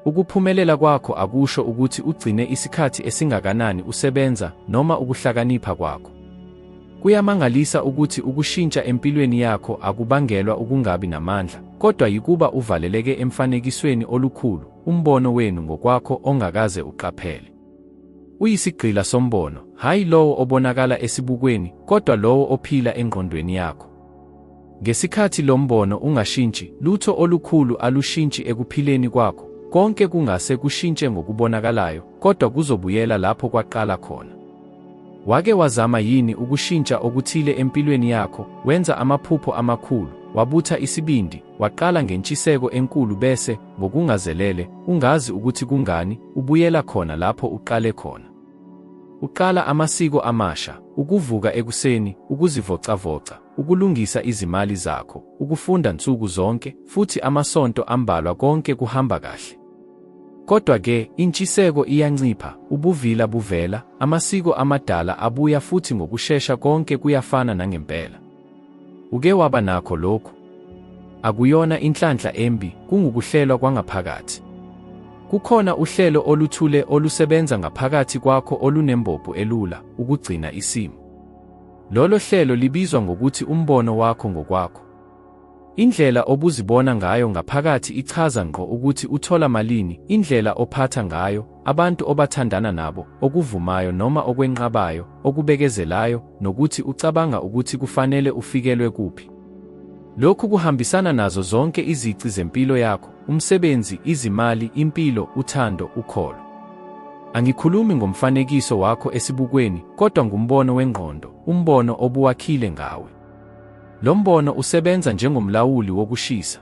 Ukuphumelela kwakho akusho ukuthi ugcine isikhathi esingakanani usebenza noma ukuhlakanipha kwakho. Kuyamangalisa ukuthi ukushintsha empilweni yakho akubangelwa ukungabi namandla, kodwa yikuba uvaleleke emfanekisweni olukhulu, umbono wenu ngokwakho ongakaze uqaphele. Uyisigqila sombono, hhayi lowo obonakala esibukweni, kodwa lowo ophila engqondweni yakho. Ngesikhathi lo mbono ungashintshi, lutho olukhulu alushintshi ekuphileni kwakho, konke kungase kushintshe ngokubonakalayo, kodwa kuzobuyela lapho kwaqala khona. Wake wazama yini ukushintsha okuthile empilweni yakho, wenza amaphupho amakhulu, wabutha isibindi, waqala ngentshiseko enkulu bese, ngokungazelele, ungazi ukuthi kungani, ubuyela khona lapho uqale khona? Uqala amasiko amasha, ukuvuka ekuseni, ukuzivocavoca, ukulungisa izimali zakho, ukufunda nsuku zonke, futhi amasonto ambalwa konke kuhamba kahle. Kodwa-ke, intshiseko iyancipha, ubuvila buvela, amasiko amadala abuya futhi ngokushesha konke kuyafana nangempela. Uke waba nakho lokhu? Akuyona inhlanhla embi, kungukuhlelwa kwangaphakathi. Kukhona uhlelo oluthule olusebenza ngaphakathi kwakho olunembopho elula, ukugcina isimo. Lolo hlelo libizwa ngokuthi umbono wakho ngokwakho. Indlela obuzibona ngayo ngaphakathi ichaza ngqo ukuthi uthola malini, indlela ophatha ngayo, abantu obathandana nabo, okuvumayo noma okwenqabayo, okubekezelayo, nokuthi ucabanga ukuthi kufanele ufikelwe kuphi. Lokhu kuhambisana nazo zonke izici zempilo yakho, umsebenzi, izimali, impilo, uthando, ukholo. Angikhulumi ngomfanekiso wakho esibukweni, kodwa ngumbono wengqondo, umbono obuwakhile ngawe. Lo mbono usebenza njengomlawuli wokushisa.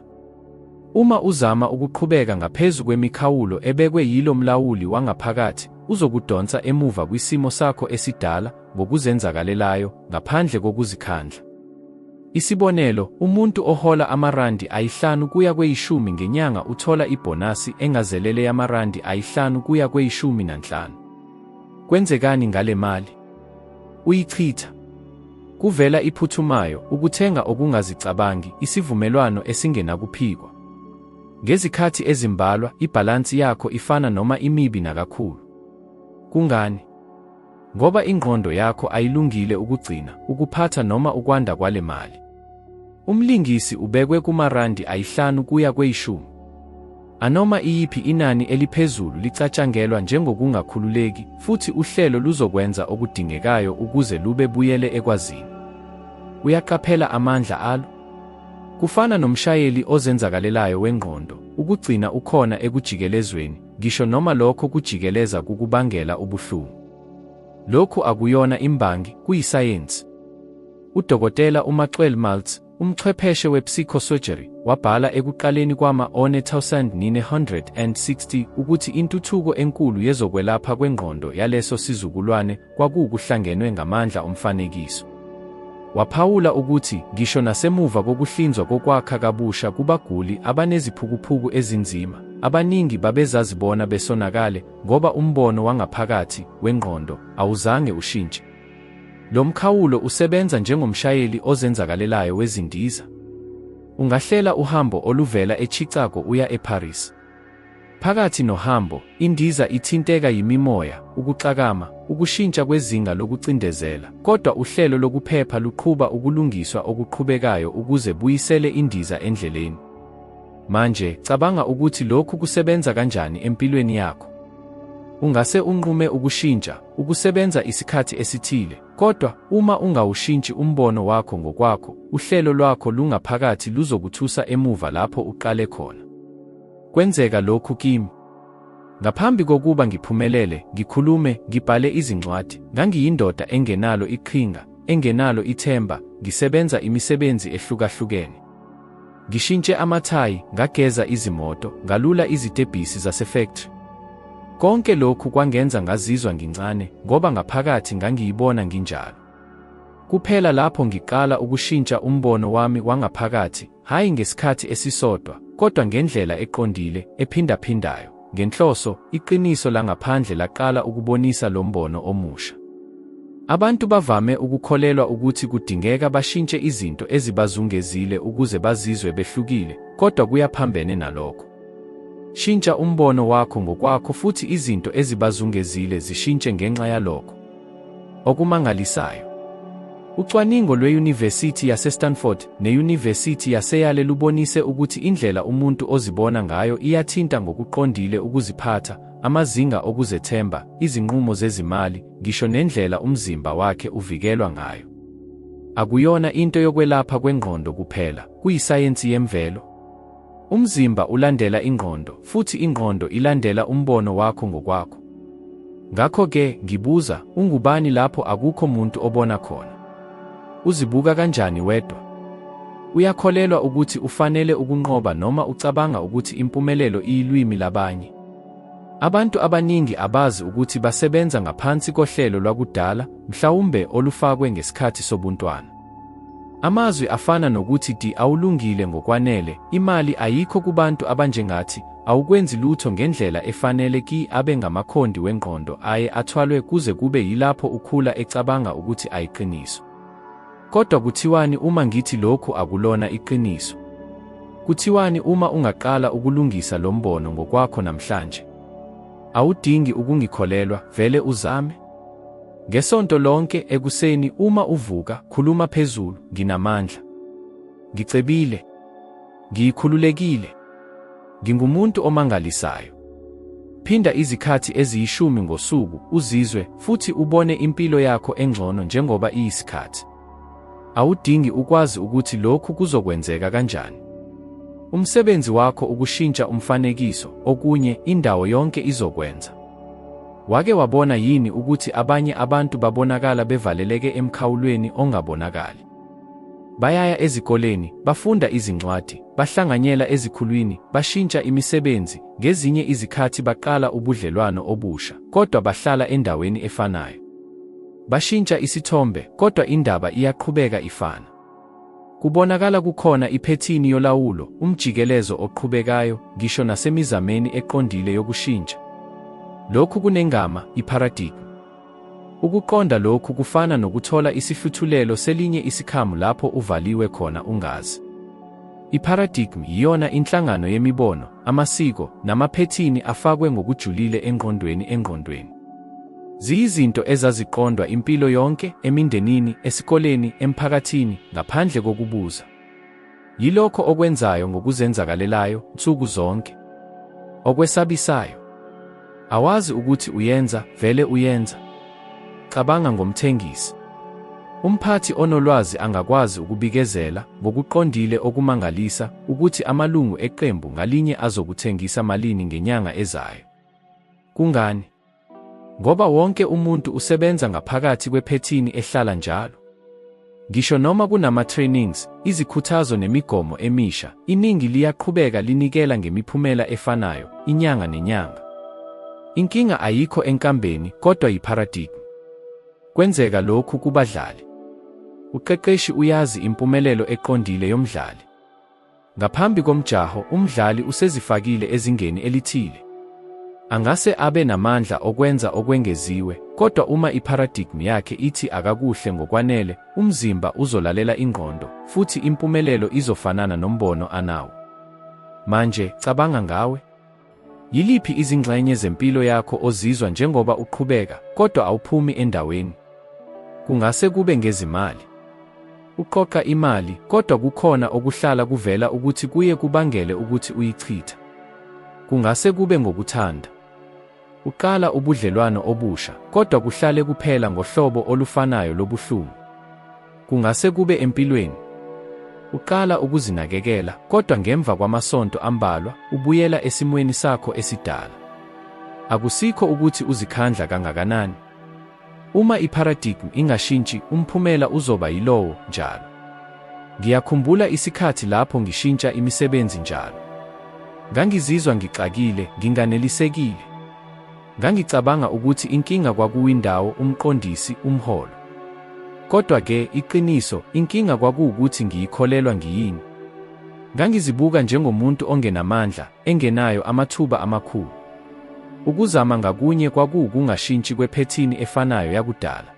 Uma uzama ukuqhubeka ngaphezu kwemikhawulo ebekwe yilo mlawuli wangaphakathi, uzokudonsa emuva kwisimo sakho esidala, ngokuzenzakalelayo, ngaphandle kokuzikhandla. Isibonelo, umuntu ohola amarandi ayihlanu kuya kweyishumi ngenyanga uthola ibhonasi engazelele yamarandi ayihlanu kuya kweyishumi nanhlanu. Kwenzekani ngale mali? Uyichitha. Kuvela iphuthumayo, ukuthenga okungazicabangi, isivumelwano esingenakuphikwa. Ngezikhathi ezimbalwa, ibhalansi yakho ifana noma imibi nakakhulu. Kungani? Ngoba ingqondo yakho ayilungile ukugcina, ukuphatha noma ukwanda kwale mali. Umlingisi ubekwe kumarandi ayihlanu kuya kweyishumi. Anoma iyiphi inani eliphezulu licatshangelwa njengokungakhululeki futhi uhlelo luzokwenza okudingekayo ukuze lube buyele ekwazini. Uyaqaphela amandla alo? Kufana nomshayeli ozenzakalelayo wengqondo, ukugcina ukhona ekujikelezweni, ngisho noma lokho kujikeleza kukubangela ubuhlungu. Lokhu akuyona imbangi, kuyisayensi. UDokotela uMaxwell Maltz, umchwepheshe we-psychosurgery, wabhala ekuqaleni kwama-1960 ukuthi intuthuko enkulu yezokwelapha kwengqondo yaleso sizukulwane kwakuwukuhlangenwe ngamandla omfanekiso. Waphawula ukuthi ngisho nasemuva kokuhlinzwa kokwakha kabusha kubaguli abaneziphukuphuku ezinzima, abaningi babezazibona besonakale ngoba umbono wangaphakathi, wengqondo, awuzange ushintshe. Lo mkhawulo usebenza njengomshayeli ozenzakalelayo wezindiza. Ungahlela uhambo oluvela eChicago uya eParis. Phakathi nohambo, indiza ithinteka yimimoya, ukuxakama, ukushintsha kwezinga lokucindezela, kodwa uhlelo lokuphepha luqhuba ukulungiswa okuqhubekayo ukuze buyisele indiza endleleni. Manje, cabanga ukuthi lokhu kusebenza kanjani empilweni yakho. Ungase unqume ukushintsha, ukusebenza isikhathi esithile, kodwa uma ungawushintshi umbono wakho ngokwakho, uhlelo lwakho lungaphakathi luzokuthusa emuva lapho uqale khona. Kwenzeka lokhu kimi. Ngaphambi kokuba ngiphumelele, ngikhulume, ngibhale izincwadi, ngangiyindoda engenalo iqhinga, engenalo ithemba, ngisebenza imisebenzi ehlukahlukene. Ngishintshe amathayi, ngageza izimoto, ngalula izitebhisi zasefektri. Konke lokhu kwangenza ngazizwa ngincane ngoba ngaphakathi ngangiyibona nginjalo. Kuphela lapho ngiqala ukushintsha umbono wami wangaphakathi, hhayi ngesikhathi esisodwa, kodwa ngendlela eqondile, ephindaphindayo, ngenhloso, iqiniso langaphandle laqala ukubonisa lo mbono omusha. Abantu bavame ukukholelwa ukuthi kudingeka bashintshe izinto ezibazungezile ukuze bazizwe behlukile, kodwa kuyaphambene nalokho. Shintsha umbono wakho ngokwakho futhi izinto ezibazungezile zishintshe ngenxa yalokho. Okumangalisayo. Ucwaningo lweYunivesithi yaseStanford neYunivesithi yaseYale lubonise ukuthi indlela umuntu ozibona ngayo iyathinta ngokuqondile ukuziphatha, amazinga okuzethemba, izinqumo zezimali, ngisho nendlela umzimba wakhe uvikelwa ngayo. Akuyona into yokwelapha kwengqondo kuphela, kuyisayensi yemvelo. Umzimba ulandela ingqondo, futhi ingqondo ilandela umbono wakho ngokwakho. Ngakho-ke, ngibuza, ungubani lapho akukho muntu obona khona? Uzibuka kanjani wedwa? Uyakholelwa ukuthi ufanele ukunqoba noma ucabanga ukuthi impumelelo iyilwimi labanye? Abantu abaningi abazi ukuthi basebenza ngaphansi kohlelo lwakudala, mhlawumbe olufakwe ngesikhathi sobuntwana. Amazwi afana nokuthi di awulungile ngokwanele, imali ayikho kubantu abanjengathi, awukwenzi lutho ngendlela efanele ki abe ngamakhondi wengqondo aye athwalwe kuze kube yilapho ukhula ecabanga ukuthi ayiqiniso. Kodwa kuthiwani uma ngithi lokhu akulona iqiniso? Kuthiwani uma ungaqala ukulungisa lo mbono ngokwakho namhlanje? Awudingi ukungikholelwa, vele uzame. Ngesonto lonke ekuseni uma uvuka, khuluma phezulu, nginamandla. Ngicebile. Ngikhululekile. Ngingumuntu omangalisayo. Phinda izikhathi eziyishumi ngosuku, uzizwe, futhi ubone impilo yakho engcono njengoba iyisikhathi. Awudingi ukwazi ukuthi lokhu kuzokwenzeka kanjani. Umsebenzi wakho ukushintsha umfanekiso, okunye, indawo yonke izokwenza. Wake wabona yini ukuthi abanye abantu babonakala bevaleleke emkhawulweni ongabonakali? Bayaya ezikoleni, bafunda izincwadi, bahlanganyela ezikhulwini, bashintsha imisebenzi, ngezinye izikhathi baqala ubudlelwano obusha, kodwa bahlala endaweni efanayo. Bashintsha isithombe, kodwa indaba iyaqhubeka ifana. Kubonakala kukhona iphethini yolawulo, umjikelezo oqhubekayo, ngisho nasemizameni eqondile yokushintsha. Lokhu kunengama, iparadigmu. Ukuqonda lokhu kufana nokuthola isihluthulelo selinye isikhamu lapho uvaliwe khona ungazi. Iparadigmu yiyona inhlangano yemibono, amasiko, namaphethini afakwe ngokujulile engqondweni engqondweni. Ziyizinto ezaziqondwa impilo yonke, emindenini, esikoleni, emphakathini, ngaphandle kokubuza. Yilokho okwenzayo ngokuzenzakalelayo, nsuku zonke. Okwesabisayo. Awazi ukuthi uyenza, vele uyenza. Cabanga ngomthengisi. Umphathi onolwazi angakwazi ukubikezela, ngokuqondile okumangalisa, ukuthi amalungu eqembu ngalinye azokuthengisa malini ngenyanga ezayo. Kungani? Ngoba wonke umuntu usebenza ngaphakathi kwephethini ehlala njalo. Ngisho noma kunama-trainings, izikhuthazo nemigomo emisha, iningi liyaqhubeka linikela ngemiphumela efanayo, inyanga nenyanga. Inkinga ayikho enkambeni, kodwa yiparadigmu. Kwenzeka lokhu kubadlali. Uqeqeshi uyazi impumelelo eqondile yomdlali. Ngaphambi komjaho, umdlali usezifakile ezingeni elithile. Angase abe namandla okwenza okwengeziwe, kodwa uma iparadigmu yakhe ithi akakuhle ngokwanele, umzimba uzolalela ingqondo, futhi impumelelo izofanana nombono anawo. Manje, cabanga ngawe. Yiliphi izingxenye zempilo yakho ozizwa njengoba uqhubeka, kodwa awuphumi endaweni? Kungase kube ngezimali. Uqoqa imali, kodwa kukhona okuhlala kuvela ukuthi kuye kubangele ukuthi uyichitha. Kungase kube ngokuthanda. Uqala ubudlelwano obusha, kodwa kuhlale kuphela ngohlobo olufanayo lobuhlungu. Kungase kube empilweni. Uqala ukuzinakekela, kodwa ngemva kwamasonto ambalwa, ubuyela esimweni sakho esidala. Akusikho ukuthi uzikhandla kangakanani. Uma iparadigmu ingashintshi, umphumela uzoba yilowo njalo. Ngiyakhumbula isikhathi lapho ngishintsha imisebenzi njalo. Ngangizizwa ngixakile, nginganelisekile. Ngangicabanga ukuthi inkinga kwakuwindawo, umqondisi, umholo. Kodwa-ke, iqiniso, inkinga kwakuwukuthi ngiyikholelwa ngiyini. Ngangizibuka njengomuntu ongenamandla, engenayo amathuba amakhulu. Ukuzama ngakunye kwakuwukungashintshi kwephethini efanayo yakudala.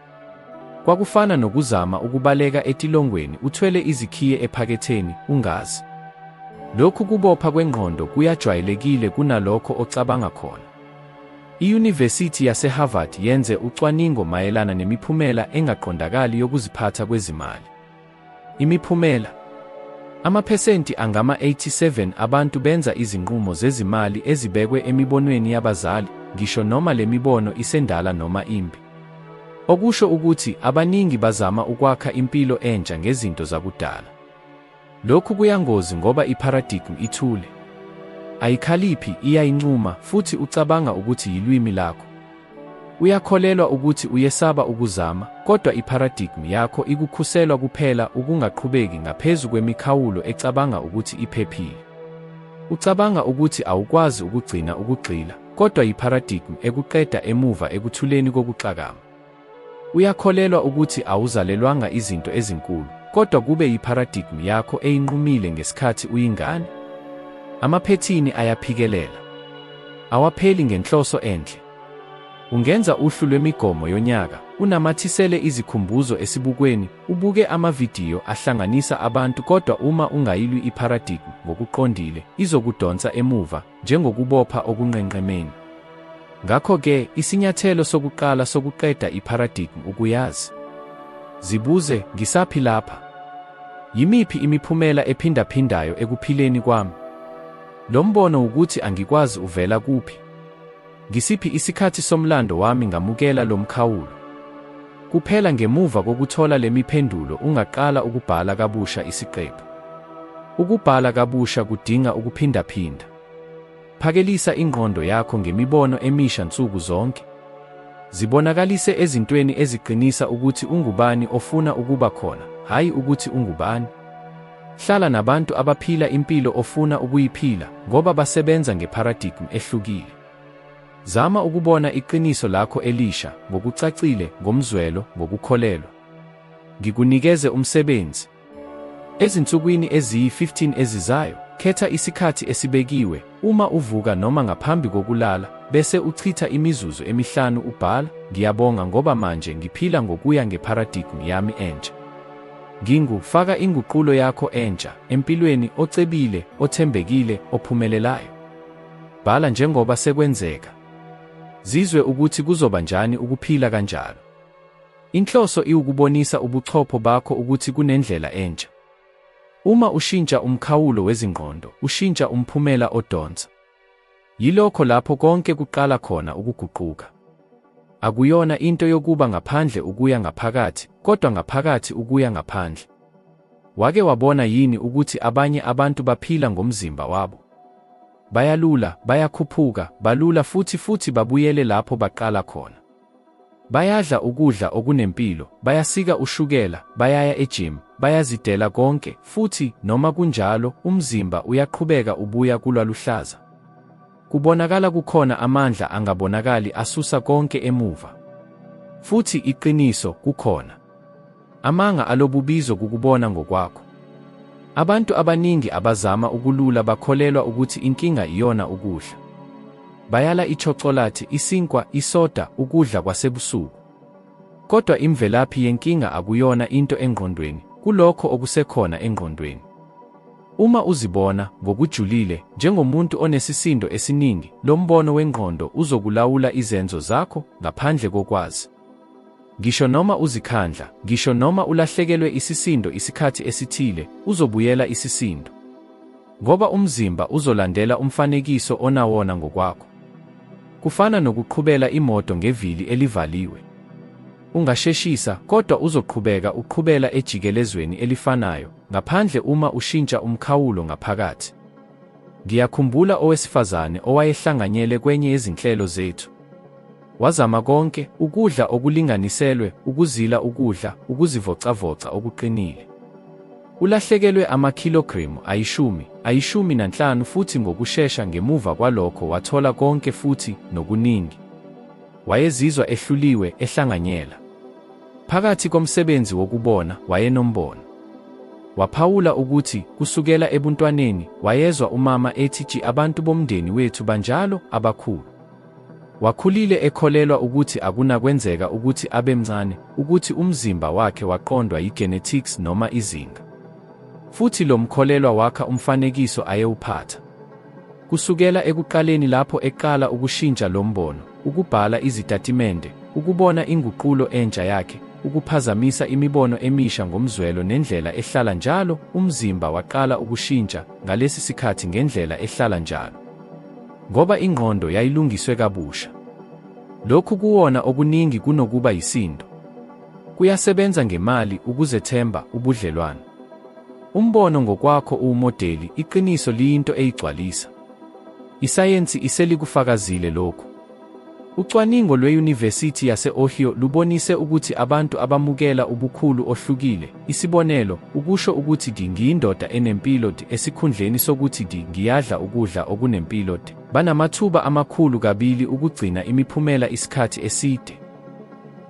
Kwakufana nokuzama ukubaleka etilongweni uthwele izikhiye ephaketheni, ungazi. Lokhu kubopha kwengqondo kuyajwayelekile kunalokho ocabanga khona. Iyunivesithi yase-Harvard yenze ucwaningo mayelana nemiphumela engaqondakali yokuziphatha kwezimali. Imiphumela? Amaphesenti angama-87 abantu benza izinqumo zezimali ezibekwe emibonweni yabazali, ngisho noma le mibono isendala noma imbi. Okusho ukuthi, abaningi bazama ukwakha impilo entsha ngezinto zakudala. Lokhu kuyangozi ngoba iparadigm ithule. Ayikhaliphi, iyayincuma, futhi ucabanga ukuthi yilwimi lakho. Uyakholelwa ukuthi uyesaba ukuzama, kodwa iparadigm yakho ikukhuselwa kuphela ukungaqhubeki ngaphezu kwemikhawulo ecabanga ukuthi iphephile. Ucabanga ukuthi awukwazi ukugcina ukugxila, kodwa yiparadigm ekuqeda emuva ekuthuleni kokuxakama. Uyakholelwa ukuthi awuzalelwanga izinto ezinkulu, kodwa kube yiparadigm yakho eyinqumile ngesikhathi uyingane. Amaphethini ayaphikelela. Awapheli ngenhloso enhle. Ungenza uhlu lwemigomo yonyaka, unamathisele izikhumbuzo esibukweni, ubuke amavidiyo ahlanganisa abantu kodwa uma ungayilwi iparadigm ngokuqondile, izokudonsa emuva, njengokubopha okunqenqemeni. Ngakho-ke, isinyathelo sokuqala sokuqeda iparadigm ukuyazi. Zibuze, Ngisaphi lapha? Yimiphi imiphumela ephindaphindayo ekuphileni kwami? Lo mbono wukuthi angikwazi uvela kuphi? Ngisiphi isikhathi somlando wami ngamukela lo mkhawulo? Kuphela ngemuva kokuthola le miphendulo ungaqala ukubhala kabusha isiqephu. Ukubhala kabusha kudinga ukuphindaphinda. Phakelisa ingqondo yakho ngemibono emisha nsuku zonke. Zibonakalise ezintweni eziqinisa ukuthi ungubani ofuna ukuba khona, hhayi ukuthi ungubani. Hlala nabantu abaphila impilo ofuna ukuyiphila ngoba basebenza ngeparadigm ehlukile. Zama ukubona iqiniso lakho elisha, ngokucacile, ngomzwelo, ngokukholelwa. Ngikunikeze umsebenzi. Ezinsukwini eziyi-15 ezizayo, khetha isikhathi esibekiwe, uma uvuka noma ngaphambi kokulala, bese uchitha imizuzu emihlanu ubhala, Ngiyabonga ngoba manje ngiphila ngokuya ngeparadigm yami entsha. Ngingu, faka inguqulo yakho entsha, empilweni, ocebile, othembekile, ophumelelayo. Bhala njengoba sekwenzeka. Zizwe ukuthi kuzoba njani ukuphila kanjalo. Inhloso iwukubonisa ubuchopho bakho ukuthi kunendlela entsha. Uma ushintsha umkhawulo wezingqondo, ushintsha umphumela odonsa. Yilokho lapho konke kuqala khona ukuguquka. Akuyona into yokuba ngaphandle ukuya ngaphakathi, kodwa ngaphakathi ukuya ngaphandle. Wake wabona yini ukuthi abanye abantu baphila ngomzimba wabo? Bayalula, bayakhuphuka, balula futhi futhi babuyele lapho baqala khona. Bayadla ukudla okunempilo, bayasika ushukela, bayaya ejim, bayazidela konke, futhi, noma kunjalo, umzimba uyaqhubeka ubuya kulwaluhlaza. Kubonakala kukhona amandla angabonakali asusa konke emuva. Futhi, iqiniso, kukhona. Amanga alobubizo kukubona ngokwakho. Abantu abaningi abazama ukulula bakholelwa ukuthi inkinga iyona ukudla. Bayala ichocolathi, isinkwa, isoda, ukudla kwasebusuku. Kodwa imvelaphi yenkinga akuyona into engqondweni, kulokho okusekhona engqondweni. Uma uzibona, ngokujulile, njengomuntu onesisindo esiningi, lo mbono wengqondo uzokulawula izenzo zakho, ngaphandle kokwazi. Ngisho noma uzikhandla, ngisho noma ulahlekelwe isisindo isikhathi esithile, uzobuyela isisindo. Ngoba umzimba uzolandela umfanekiso onawona ngokwakho. Kufana nokuqhubela imoto ngevili elivaliwe. Ungasheshisa, kodwa uzoqhubeka uqhubela ejikelezweni elifanayo, ngaphandle uma ushintsha umkhawulo ngaphakathi. Ngiyakhumbula owesifazane owayehlanganyele kwenye yezinhlelo zethu. Wazama konke, ukudla okulinganiselwe, ukuzila ukudla, ukuzivocavoca okuqinile. Ulahlekelwe amakhilogremu ayishumi, 15 futhi ngokushesha ngemuva kwalokho wathola konke futhi, nokuningi. Wayezizwa ehluliwe, ehlanganyela. Phakathi komsebenzi wokubona, wayenombono. Waphawula ukuthi, kusukela ebuntwaneni, wayezwa umama ethi ji abantu bomndeni wethu banjalo, abakhulu. Wakhulile ekholelwa ukuthi akunakwenzeka ukuthi abe mncane, ukuthi umzimba wakhe waqondwa yi-genetics noma izinga. Futhi lo mkholelwa wakha umfanekiso ayewuphatha. Kusukela ekuqaleni lapho eqala ukushintsha lo mbono, ukubhala izitatimende, ukubona inguqulo entsha yakhe, ukuphazamisa imibono emisha ngomzwelo nendlela ehlala njalo, umzimba waqala ukushintsha, ngalesi sikhathi ngendlela ehlala njalo. Ngoba ingqondo yayilungiswe kabusha. Lokhu kuwona okuningi kunokuba yisindo. Kuyasebenza ngemali, ukuzethemba, ubudlelwano. Umbono ngokwakho uwumodeli, iqiniso liyinto eyigcwalisa. Isayensi iselikufakazile lokhu. Ucwaningo lweYunivesithi yase-Ohio lubonise ukuthi abantu abamukela ubukhulu ohlukile, isibonelo, ukusho ukuthi di ngiyindoda enempilo d esikhundleni sokuthi di ngiyadla ukudla okunempilo d, banamathuba amakhulu kabili ukugcina imiphumela isikhathi eside.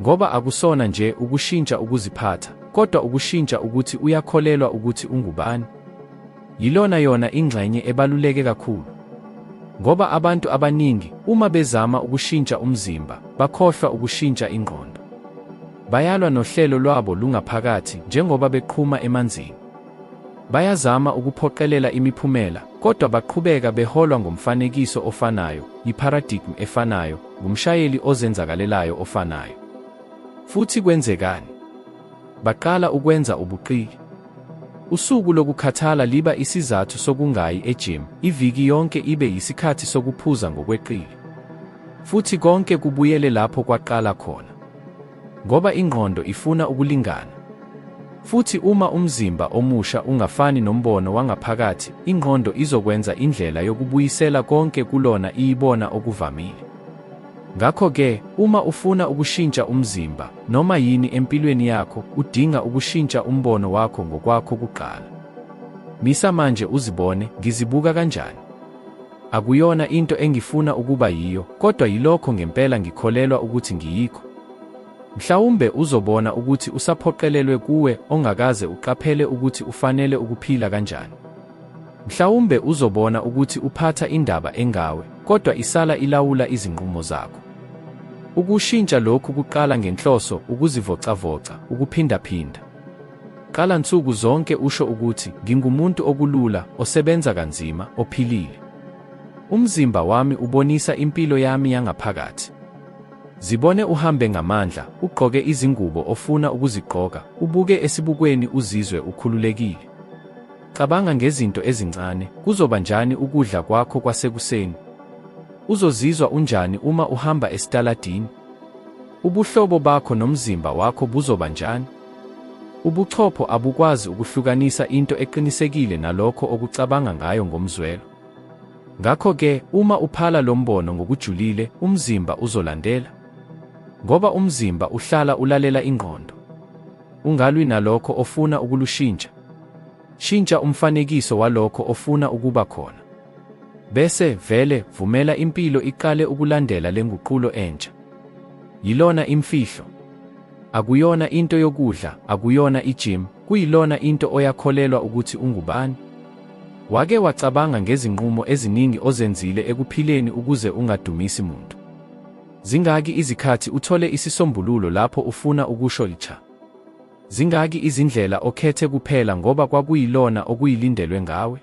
Ngoba akusona nje ukushintsha ukuziphatha, kodwa ukushintsha ukuthi uyakholelwa ukuthi ungubani. Yilona yona ingxenye ebaluleke kakhulu. Ngoba abantu abaningi, uma bezama ukushintsha umzimba, bakhohlwa ukushintsha ingqondo. Bayalwa nohlelo lwabo lungaphakathi njengoba beqhuma emanzini. Bayazama ukuphoqelela imiphumela, kodwa baqhubeka beholwa ngomfanekiso ofanayo, yiparadigm efanayo, ngumshayeli ozenzakalelayo ofanayo. Futhi kwenzekani? Baqala ukwenza ubuqili. Usuku lokukhathala liba isizathu sokungayi e-gym, iviki yonke ibe yisikhathi sokuphuza ngokweqile. Futhi konke kubuyele lapho kwaqala khona. Ngoba ingqondo ifuna ukulingana. Futhi uma umzimba omusha ungafani nombono wangaphakathi, ingqondo izokwenza indlela yokubuyisela konke kulona iyibona okuvamile. Ngakho-ke, uma ufuna ukushintsha umzimba, noma yini empilweni yakho, udinga ukushintsha umbono wakho ngokwakho kuqala. Misa manje uzibone, ngizibuka kanjani? Akuyona into engifuna ukuba yiyo, kodwa yilokho ngempela ngikholelwa ukuthi ngiyikho. Mhlawumbe uzobona ukuthi usaphoqelelwe kuwe ongakaze uqaphele ukuthi ufanele ukuphila kanjani. Mhlawumbe uzobona ukuthi uphatha indaba engawe, kodwa isala ilawula izinqumo zakho. Ukushintsha lokhu kuqala ngenhloso, ukuzivocavoca, ukuphindaphinda. Qala nsuku zonke usho ukuthi, Ngingumuntu okulula, osebenza kanzima, ophilile. Umzimba wami ubonisa impilo yami yangaphakathi. Zibone uhambe ngamandla, ugqoke izingubo ofuna ukuzigqoka, ubuke esibukweni uzizwe ukhululekile. Cabanga ngezinto ezincane, kuzoba njani ukudla kwakho kwasekuseni? Uzozizwa unjani uma uhamba esitaladini? Ubuhlobo bakho nomzimba wakho buzoba njani? Ubuchopho abukwazi ukuhlukanisa into eqinisekile nalokho okucabanga ngayo ngomzwelo. Ngakho-ke, uma uphala lo mbono ngokujulile, umzimba uzolandela. Ngoba umzimba uhlala ulalela ingqondo. Ungalwi nalokho ofuna ukulushintsha. Shintsha umfanekiso walokho ofuna ukuba khona. Bese, vele, vumela impilo iqale ukulandela le nguqulo entsha. Yilona imfihlo. Akuyona into yokudla, akuyona i-gym, kuyilona into oyakholelwa ukuthi ungubani. Wake wacabanga ngezinqumo eziningi ozenzile ekuphileni ukuze ungadumisi muntu? Zingaki izikhathi uthole isisombululo lapho ufuna ukusho cha? Zingaki izindlela okhethe kuphela ngoba kwakuyilona okuyilindelwe ngawe?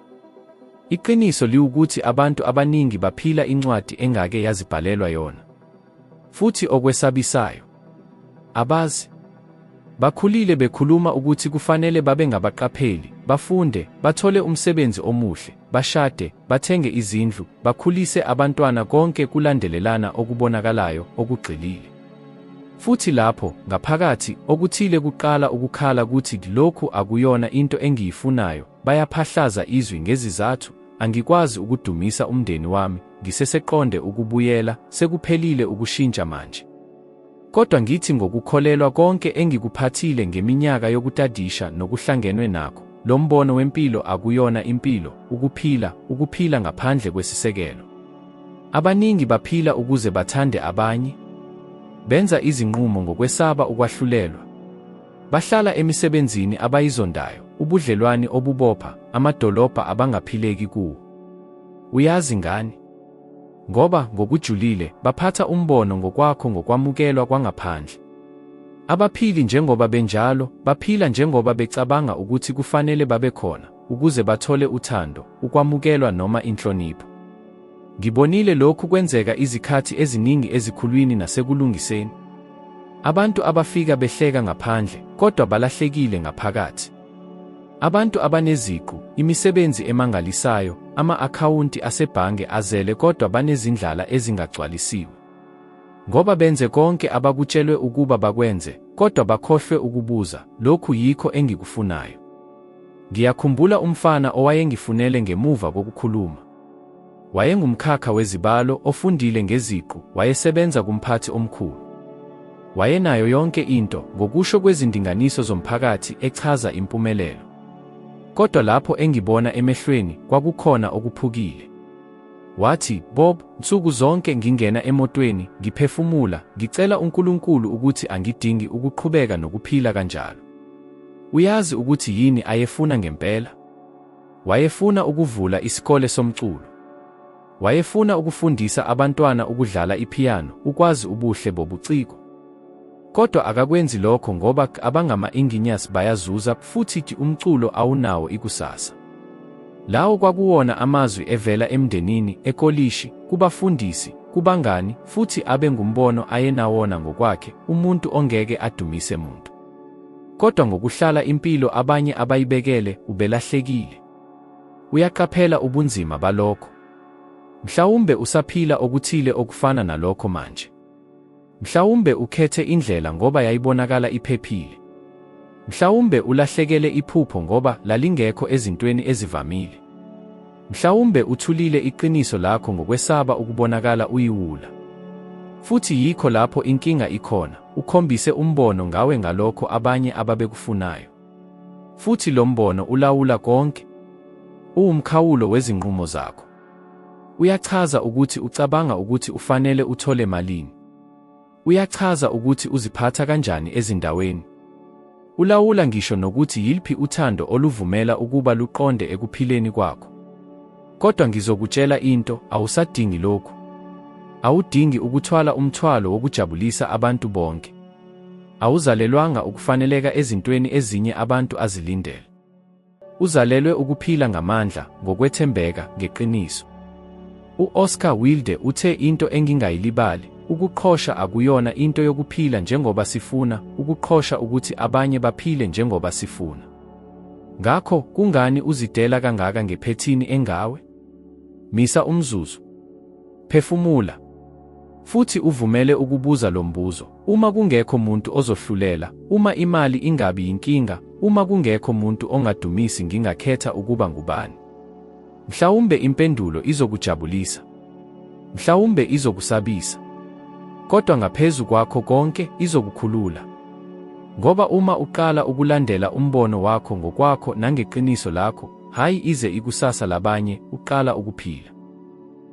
Iqiniso liwukuthi abantu abaningi baphila incwadi engake yazibhalelwa yona. Futhi okwesabisayo, abazi. Bakhulile bekhuluma ukuthi kufanele babe ngabaqapheli, bafunde, bathole umsebenzi omuhle, bashade, bathenge izindlu, bakhulise abantwana konke kulandelelana okubonakalayo, okugxilile. Futhi lapho, ngaphakathi, okuthile kuqala ukukhala kuthi lokhu akuyona into engiyifunayo, bayaphahlaza izwi ngezizathu, angikwazi ukudumisa umndeni wami, ngiseseqonde ukubuyela, sekuphelile ukushintsha manje. Kodwa ngithi ngokukholelwa konke engikuphathile ngeminyaka yokutadisha nokuhlangenwe nakho, lo mbono wempilo akuyona impilo, ukuphila, ukuphila ngaphandle kwesisekelo. Abaningi baphila ukuze bathande abanye. Benza izinqumo ngokwesaba ukwahlulelwa. Bahlala emisebenzini abayizondayo, ubudlelwani obubopha, amadolobha abangaphileki kuwo. Uyazi ngani? Ngoba, ngokujulile, baphatha umbono ngokwakho ngokwamukelwa kwangaphandle. Abaphili njengoba benjalo, baphila njengoba becabanga ukuthi kufanele babekhona, ukuze bathole uthando, ukwamukelwa noma inhlonipho. Ngibonile lokhu kwenzeka izikhathi eziningi ezikhulwini nasekulungiseni. Abantu abafika behleka ngaphandle, kodwa balahlekile ngaphakathi. Abantu abaneziqu, imisebenzi emangalisayo, ama-akhawunti asebhange azele kodwa banezindlala ezingagcwalisiwe. Ngoba benze konke abakutshelwe ukuba bakwenze, kodwa bakhohlwe ukubuza, lokhu yikho engikufunayo. Ngiyakhumbula umfana owayengifunele ngemuva kokukhuluma. Wayengumkhakha wezibalo, ofundile ngeziqu, wayesebenza kumphathi omkhulu. Wayenayo yonke into, ngokusho kwezindinganiso zomphakathi, echaza impumelelo. Kodwa lapho engibona emehlweni, kwakukhona okuphukile. Wathi, Bob, nsuku zonke ngingena emotweni, ngiphefumula, ngicela uNkulunkulu ukuthi angidingi ukuqhubeka nokuphila kanjalo. Uyazi ukuthi yini ayefuna ngempela? Wayefuna ukuvula isikole somculo. Wayefuna ukufundisa abantwana ukudlala ipiyano, ukwazi ubuhle bobuciko. Kodwa akakwenzi lokho ngoba abangama-engineers bayazuza futhi umculo awunawo ikusasa. Lawo kwakuwona amazwi evela emndenini, ekolishi, kubafundisi, kubangani, futhi abe ngumbono ayenawona ngokwakhe, umuntu ongeke adumise muntu. Kodwa ngokuhlala impilo abanye abayibekele, ubelahlekile. Uyaqaphela ubunzima balokho. Mhlawumbe usaphila okuthile okufana nalokho manje. Mhlawumbe ukhethe indlela ngoba yayibonakala iphephile. Mhlawumbe ulahlekele iphupho ngoba lalingekho ezintweni ezivamile. Mhlawumbe uthulile iqiniso lakho ngokwesaba ukubonakala uyiwula. Futhi yikho lapho inkinga ikhona, ukhombise umbono ngawe ngalokho abanye ababekufunayo. Futhi lo mbono ulawula konke. Uwumkhawulo wezinqumo zakho. Uyachaza ukuthi ucabanga ukuthi ufanele uthole malini. Uyachaza ukuthi uziphatha kanjani ezindaweni. Ulawula ngisho nokuthi yilphi uthando oluvumela ukuba luqonde ekuphileni kwakho. Kodwa ngizokutshela into, awusadingi lokhu. Awudingi ukuthwala umthwalo wokujabulisa abantu bonke. Awuzalelwanga ukufaneleka ezintweni ezinye abantu azilindele. Uzalelwe ukuphila ngamandla, ngokwethembeka, ngeqiniso. U-Oscar Wilde uthe into engingayilibali, ukuqhosha akuyona into yokuphila njengoba sifuna, ukuqhosha ukuthi abanye baphile njengoba sifuna. Ngakho, kungani uzidela kangaka ngephethini engawe? Misa umzuzu. Phefumula. Futhi uvumele ukubuza lo mbuzo, uma kungekho muntu ozohlulela, uma imali ingabi yinkinga, uma kungekho muntu ongadumisi ngingakhetha ukuba ngubani? Mhlawumbe impendulo izokujabulisa. Mhlawumbe izokusabisa. Kodwa ngaphezu kwakho konke, izokukhulula. Ngoba uma uqala ukulandela umbono wakho ngokwakho nangeqiniso lakho, hhayi ize ikusasa labanye, uqala ukuphila.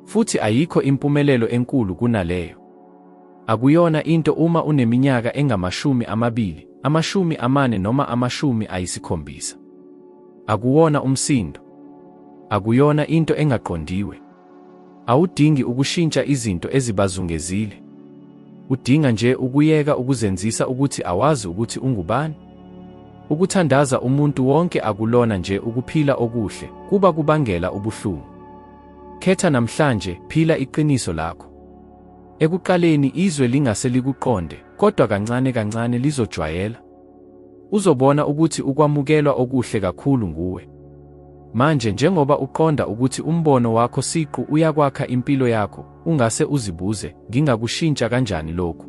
Futhi ayikho impumelelo enkulu kunaleyo. Akuyona into uma uneminyaka engamashumi amabili, 40 noma 70. Akuwona umsindo. Akuyona into engaqondiwe. Awudingi ukushintsha izinto ezibazungezile. Udinga nje ukuyeka ukuzenzisa ukuthi awazi ukuthi ungubani. Ukuthandaza umuntu wonke akulona nje ukuphila okuhle, kuba kubangela ubuhlungu. Khetha namhlanje, phila iqiniso lakho. Ekuqaleni izwe lingase likuqonde, kodwa kancane kancane lizojwayela. Uzobona ukuthi ukwamukelwa okuhle kakhulu nguwe. Manje njengoba uqonda ukuthi umbono wakho siqu uyakwakha impilo yakho, ungase uzibuze, ngingakushintsha kanjani lokhu?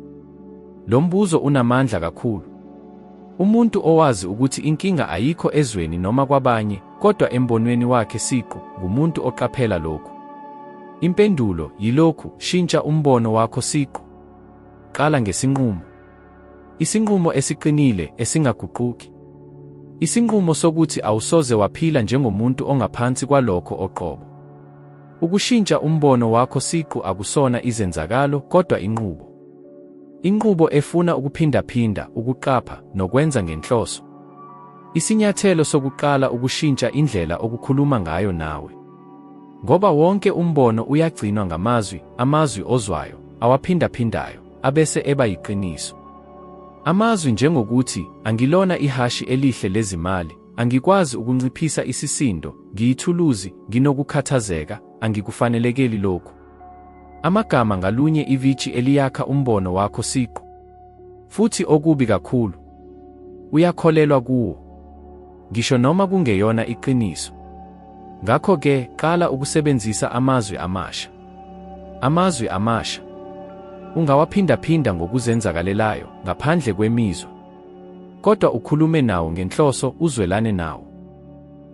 Lo mbuzo unamandla kakhulu. Umuntu owazi ukuthi inkinga ayikho ezweni noma kwabanye, kodwa embonweni wakhe siqu, ngumuntu oqaphela lokhu. Impendulo yilokhu, shintsha umbono wakho siqu. Qala ngesinqumo. Isinqumo esiqinile, esingaguquki. Isinqumo sokuthi awusoze waphila njengomuntu ongaphansi kwalokho oqobo. Ukushintsha umbono wakho siqu akusona izenzakalo, kodwa inqubo. Inqubo efuna ukuphindaphinda, ukuqapha, nokwenza ngenhloso. Isinyathelo sokuqala ukushintsha indlela okukhuluma ngayo nawe. Ngoba wonke umbono uyagcinwa ngamazwi, amazwi ozwayo, awaphindaphindayo, abese eba yiqiniso. Amazwi njengokuthi, angilona ihhashi elihle lezimali, angikwazi ukunciphisa isisindo, ngiyithuluzi, nginokukhathazeka, angikufanelekeli lokhu. Amagama ngalunye ivitshi eliyakha umbono wakho siqu. Futhi okubi kakhulu, uyakholelwa kuwo. Ngisho noma kungeyona iqiniso. Ngakho-ke, qala ukusebenzisa amazwi amasha. Amazwi amasha. Ungawaphindaphinda ngokuzenzakalelayo, ngaphandle kwemizwa. Kodwa ukhulume nawo ngenhloso, uzwelane nawo.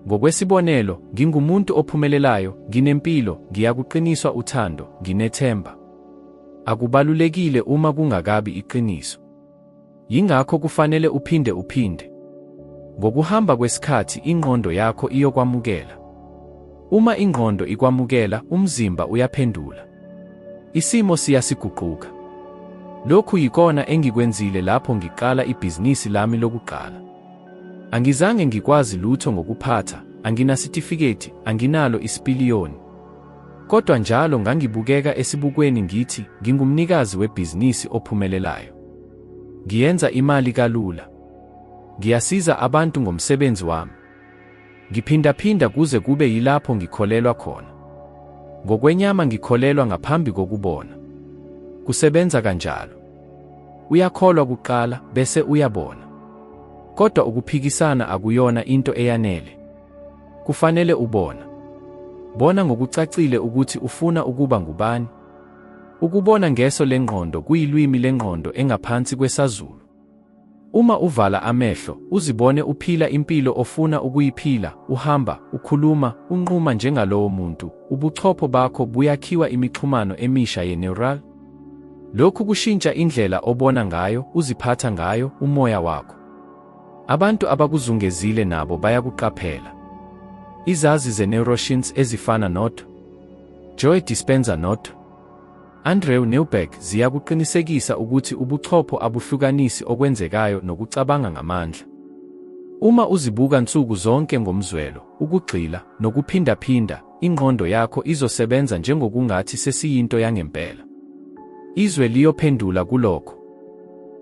Ngokwesibonelo, ngingumuntu ophumelelayo, nginempilo, ngiyakuqiniswa uthando, nginethemba. Akubalulekile uma kungakabi iqiniso. Yingakho kufanele uphinde uphinde. Ngokuhamba kwesikhathi ingqondo yakho iyokwamukela. Uma ingqondo ikwamukela, umzimba uyaphendula. Isimo siyasiguquka. Lokhu yikona engikwenzile lapho ngiqala ibhizinisi lami lokuqala. Angizange ngikwazi lutho ngokuphatha, anginasitifiketi, anginalo isipiliyoni. Kodwa njalo ngangibukeka esibukweni ngithi ngingumnikazi webhizinisi ophumelelayo. Ngiyenza imali kalula. Ngiyasiza abantu ngomsebenzi wami. Ngiphindaphinda kuze kube yilapho ngikholelwa khona. Ngokwenyama ngikholelwa ngaphambi kokubona. Kusebenza kanjalo. Uyakholwa kuqala bese uyabona. Kodwa ukuphikisana akuyona into eyanele. Kufanele ubona. Bona ngokucacile ukuthi ufuna ukuba ngubani. Ukubona ngeso lengqondo kuyilwimi lengqondo engaphansi kwesazulu. Uma uvala amehlo, uzibone uphila impilo ofuna ukuyiphila, uhamba, ukhuluma, unquma njengalowo muntu, ubuchopho bakho buyakhiwa imixhumano emisha ye-neural. Lokhu kushintsha indlela obona ngayo, uziphatha ngayo, umoya wakho. Abantu abakuzungezile nabo bayakuqaphela. Izazi ze-neuroscience ezifana noDr. Joe Dispenza noDr. Andrew Newberg ziyakuqinisekisa ukuthi ubuchopho abuhlukanisi okwenzekayo nokucabanga ngamandla. Uma uzibuka nsuku zonke ngomzwelo, ukugxila, nokuphindaphinda, ingqondo yakho izosebenza njengokungathi sesiyinto yangempela. Izwe liyophendula kulokho.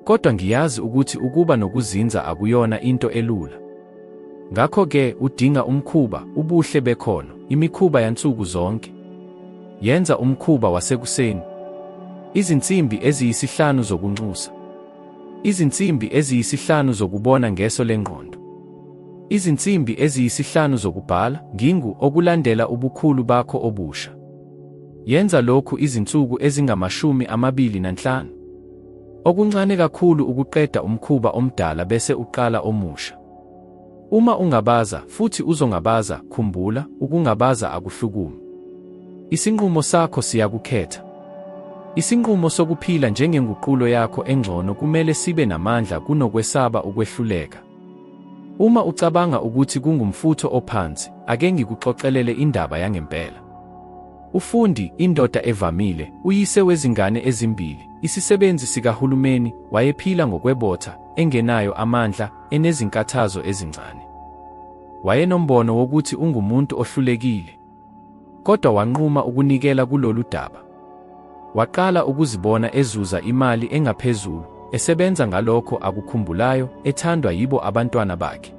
Kodwa ngiyazi ukuthi ukuba nokuzinza akuyona into elula. Ngakho-ke udinga umkhuba, ubuhle bekhono, imikhuba yansuku zonke. Yenza umkhuba wasekuseni. Izinsimbi eziyisihlanu zokunxusa. Izinsimbi eziyisihlanu zokubona ngeso lengqondo. Izinsimbi eziyisihlanu zokubhala, ngingu, okulandela ubukhulu bakho obusha. Yenza lokhu izinsuku ezingama-25. Okuncane kakhulu ukuqeda umkhuba omdala bese uqala omusha. Uma ungabaza, futhi uzongabaza, khumbula, ukungabaza akuhlukumi. Isinqumo sakho siyakukhetha. Isinqumo sokuphila njengenguqulo yakho engcono kumele sibe namandla kunokwesaba ukwehluleka. Uma ucabanga ukuthi kungumfutho ophansi, ake ngikuxoxelele indaba yangempela. Ufundi, indoda evamile, uyise wezingane ezimbili, isisebenzi sikahulumeni, wayephila ngokwebotha, engenayo amandla, enezinkathazo ezincane. Wayenombono wokuthi ungumuntu ohlulekile. Kodwa wanquma ukunikela kulolu daba. Waqala ukuzibona ezuza imali engaphezulu, esebenza ngalokho akukhumbulayo, ethandwa yibo abantwana bakhe.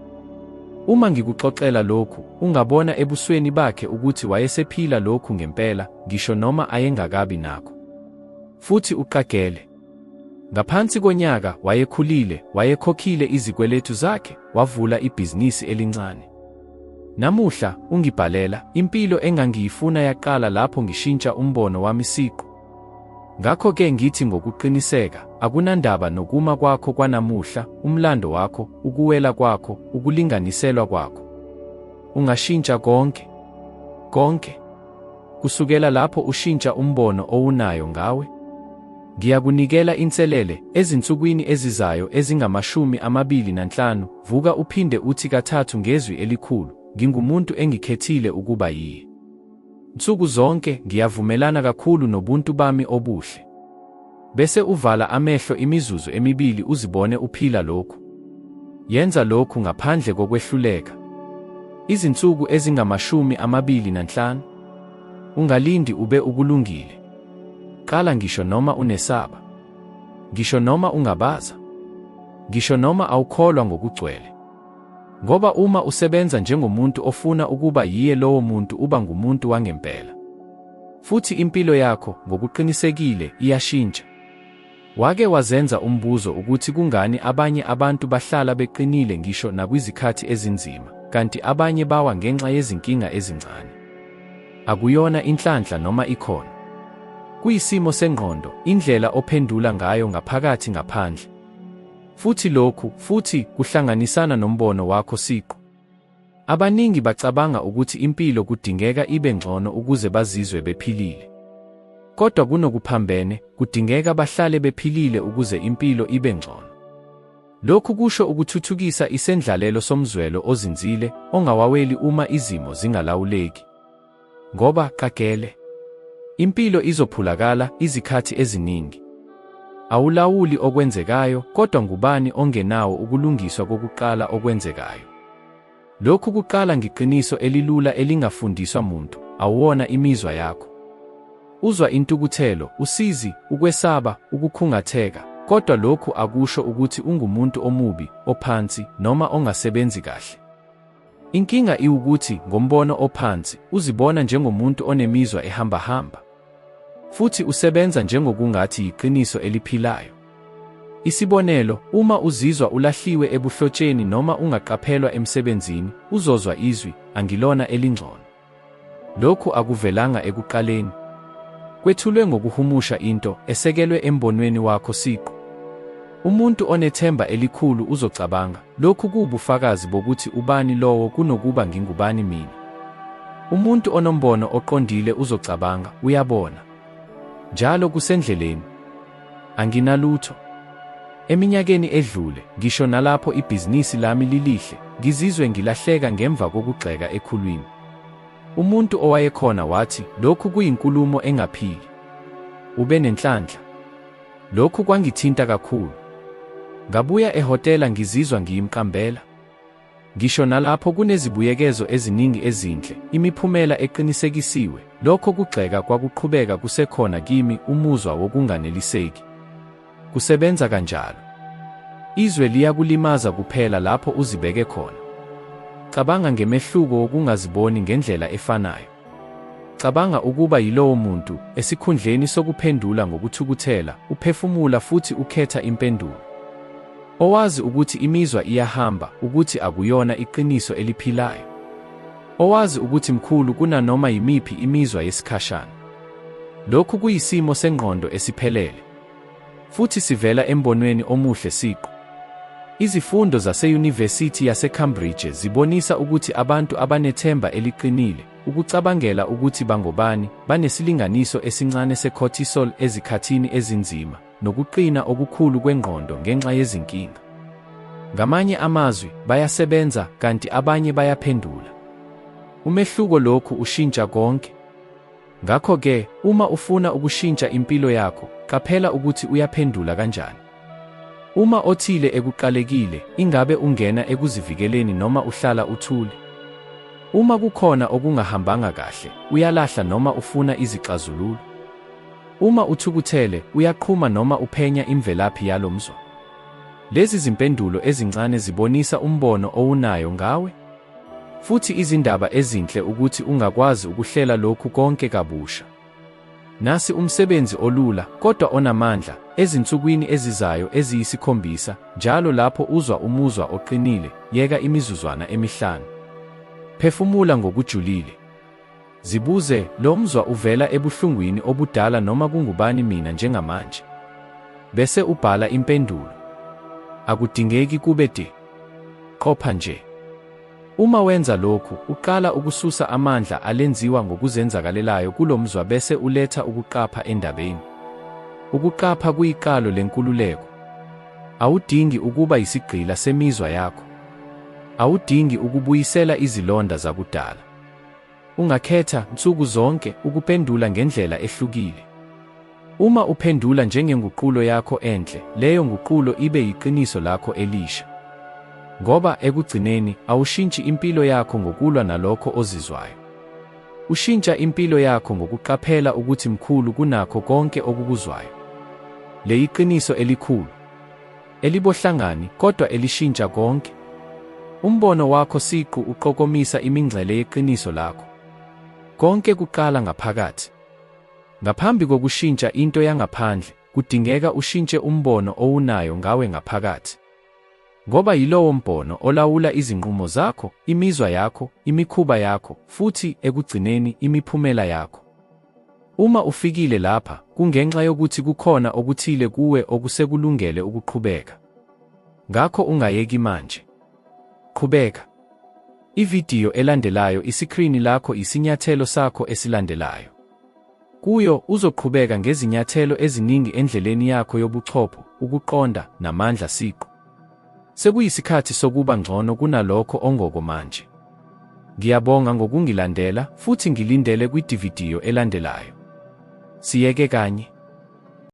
Uma ngikuxoxela lokhu, ungabona ebusweni bakhe ukuthi wayesephila lokhu ngempela, ngisho noma ayengakabi nakho. Futhi uqagele. Ngaphansi konyaka, wayekhulile, wayekhokhile izikweletu zakhe, wavula ibhizinisi elincane. Namuhla, ungibhalela, impilo engangiyifuna yaqala lapho ngishintsha umbono wami siqu. Ngakho-ke ngithi ngokuqiniseka, akunandaba nokuma kwakho kwanamuhla, umlando wakho, ukuwela kwakho, ukulinganiselwa kwakho. Ungashintsha konke. Konke. Kusukela lapho ushintsha umbono owunayo ngawe. Ngiyakunikela inselele, ezinsukwini ezizayo ezingama-25, vuka uphinde uthi kathathu ngezwi elikhulu, Ngingumuntu engikhethile ukuba yiye. Nsuku zonke ngiyavumelana kakhulu nobuntu bami obuhle. Bese uvala amehlo imizuzu emibili uzibone uphila lokhu. Yenza lokhu ngaphandle kokwehluleka. Izinsuku ezingama-25. Ungalindi ube ukulungile. Qala ngisho noma unesaba. Ngisho noma ungabaza. Ngisho noma awukholwa ngokugcwele. Ngoba uma usebenza njengomuntu ofuna ukuba yiye lowo muntu uba ngumuntu wangempela. Futhi impilo yakho, ngokuqinisekile, iyashintsha. Wake wazenza umbuzo ukuthi kungani abanye abantu bahlala beqinile ngisho nakwizikhathi ezinzima, kanti abanye bawa ngenxa yezinkinga ezincane? Akuyona inhlanhla noma ikhono. Kuyisimo sengqondo, indlela ophendula ngayo ngaphakathi ngaphandle. Futhi lokhu, futhi, kuhlanganisana nombono wakho siqu. Abaningi bacabanga ukuthi impilo kudingeka ibe ngcono ukuze bazizwe bephilile. Kodwa kunokuphambene, kudingeka bahlale bephilile ukuze impilo ibe ngcono. Lokhu kusho ukuthuthukisa isendlalelo somzwelo ozinzile, ongawaweli uma izimo zingalawuleki. Ngoba, qagele. Impilo izophulakala izikhathi eziningi. Awulawuli okwenzekayo, kodwa ngubani ongenawo ukulungiswa kokuqala okwenzekayo? Lokhu kuqala ngiqiniso elilula elingafundiswa muntu, awuwona imizwa yakho. Uzwa intukuthelo, usizi, ukwesaba, ukukhungatheka, kodwa lokhu akusho ukuthi ungumuntu omubi, ophansi, noma ongasebenzi kahle. Inkinga iwukuthi, ngombono ophansi, uzibona njengomuntu onemizwa ehambahamba. Futhi usebenza njengokungathi yiqiniso eliphilayo. Isibonelo, uma uzizwa ulahliwe ebuhlotsheni noma ungaqaphelwa emsebenzini, uzozwa izwi, Angilona elingcono. Lokhu akuvelanga ekuqaleni. Kwethulwe ngokuhumusha into esekelwe embonweni wakho siqu. Umuntu onethemba elikhulu uzocabanga, Lokhu kuwubufakazi bokuthi ubani lowo kunokuba ngingubani mina. Umuntu onombono oqondile uzocabanga, Uyabona. Njalo kusendleleni. Anginalutho. Eminyakeni edlule, ngisho nalapho ibhizinisi lami lilihle, ngizizwe ngilahleka ngemva kokugxeka ekhulwini. Umuntu owayekhona wathi, Lokhu kuyinkulumo engaphili. Ube nenhlanhla. Lokhu kwangithinta kakhulu. Ngabuya ehhotela ngizizwa ngiyimqambela. Ngisho nalapho kunezibuyekezo eziningi ezinhle, imiphumela eqinisekisiwe, lokho kugxeka kwakuqhubeka kusekhona kimi, umuzwa wokunganeliseki. Kusebenza kanjalo. Izwe liyakulimaza kuphela lapho uzibeke khona. Cabanga ngemehluko wokungaziboni ngendlela efanayo. Cabanga ukuba yilowo muntu, esikhundleni sokuphendula ngokuthukuthela, uphefumula futhi ukhetha impendulo. Owazi ukuthi imizwa iyahamba, ukuthi akuyona iqiniso eliphilayo. Owazi ukuthi mkhulu kunanoma yimiphi imizwa yesikhashana. Lokhu kuyisimo sengqondo esiphelele. Futhi sivela embonweni omuhle siqu. Izifundo zaseYunivesithi yaseCambridge zibonisa ukuthi abantu abanethemba eliqinile, ukucabangela ukuthi bangobani, banesilinganiso esincane se-cortisol ezikhathini ezinzima, nokuqina okukhulu kwengqondo ngenxa yezinkinga. Ngamanye amazwi, bayasebenza, kanti abanye bayaphendula. Umehluko lokhu ushintsha konke. Ngakho-ke, uma ufuna ukushintsha impilo yakho, qaphela ukuthi uyaphendula kanjani. Uma othile ekuqalekile, ingabe ungena ekuzivikeleni noma uhlala uthule? Uma kukhona okungahambanga kahle, uyalahla noma ufuna izixazululo? Uma uthukuthele, uyaqhuma noma uphenya imvelaphi yalo mzwa? Lezi zimpendulo ezincane zibonisa umbono owunayo ngawe. Futhi izindaba ezinhle ukuthi ungakwazi ukuhlela lokhu konke kabusha. Nasi umsebenzi olula, kodwa onamandla, ezinsukwini ezizayo eziyisikhombisa, njalo lapho uzwa umuzwa oqinile, yeka imizuzwana emihlanu. Phefumula ngokujulile. Zibuze, lo mzwa uvela ebuhlungwini obudala noma kungubani mina njengamanje? Bese ubhala impendulo. Akudingeki kube de. Qopha nje. Uma wenza lokhu, uqala ukususa amandla alenziwa ngokuzenzakalelayo kulo mzwa bese uletha ukuqapha endabeni. Ukuqapha kuyiqalo lenkululeko. Awudingi ukuba yisigqila semizwa yakho. Awudingi ukubuyisela izilonda zakudala. Ungakhetha, nsuku zonke, ukupendula ngendlela ehlukile. Uma uphendula njengenguqulo yakho enhle, leyo nguqulo ibe yiqiniso lakho elisha. Ngoba, ekugcineni, awushintshi impilo yakho ngokulwa nalokho ozizwayo. Ushintsha impilo yakho ngokuqaphela ukuthi mkhulu kunakho konke okukuzwayo. Leyiqiniso elikhulu. elibohlangani, kodwa elishintsha konke. Umbono wakho siqu uqokomisa imingcele yeqiniso lakho. Konke kuqala ngaphakathi. Ngaphambi kokushintsha into yangaphandle, kudingeka ushintshe umbono owunayo ngawe ngaphakathi. Ngoba yilowo mbono olawula izinqumo zakho, imizwa yakho, imikhuba yakho, futhi, ekugcineni, imiphumela yakho. Uma ufikile lapha, kungenxa yokuthi kukhona okuthile kuwe okusekulungele ukuqhubeka. Ngakho ungayeki manje. Qhubeka. Ividiyo elandelayo isikrini lakho yisinyathelo sakho esilandelayo. Kuyo, uzoqhubeka ngezinyathelo eziningi endleleni yakho yobuchopho, ukuqonda, namandla siqu. Sekuyisikhathi sokuba ngcono kunalokho ongoko manje. Ngiyabonga ngokungilandela, futhi ngilindele kwidividiyo elandelayo. Siyeke kanye.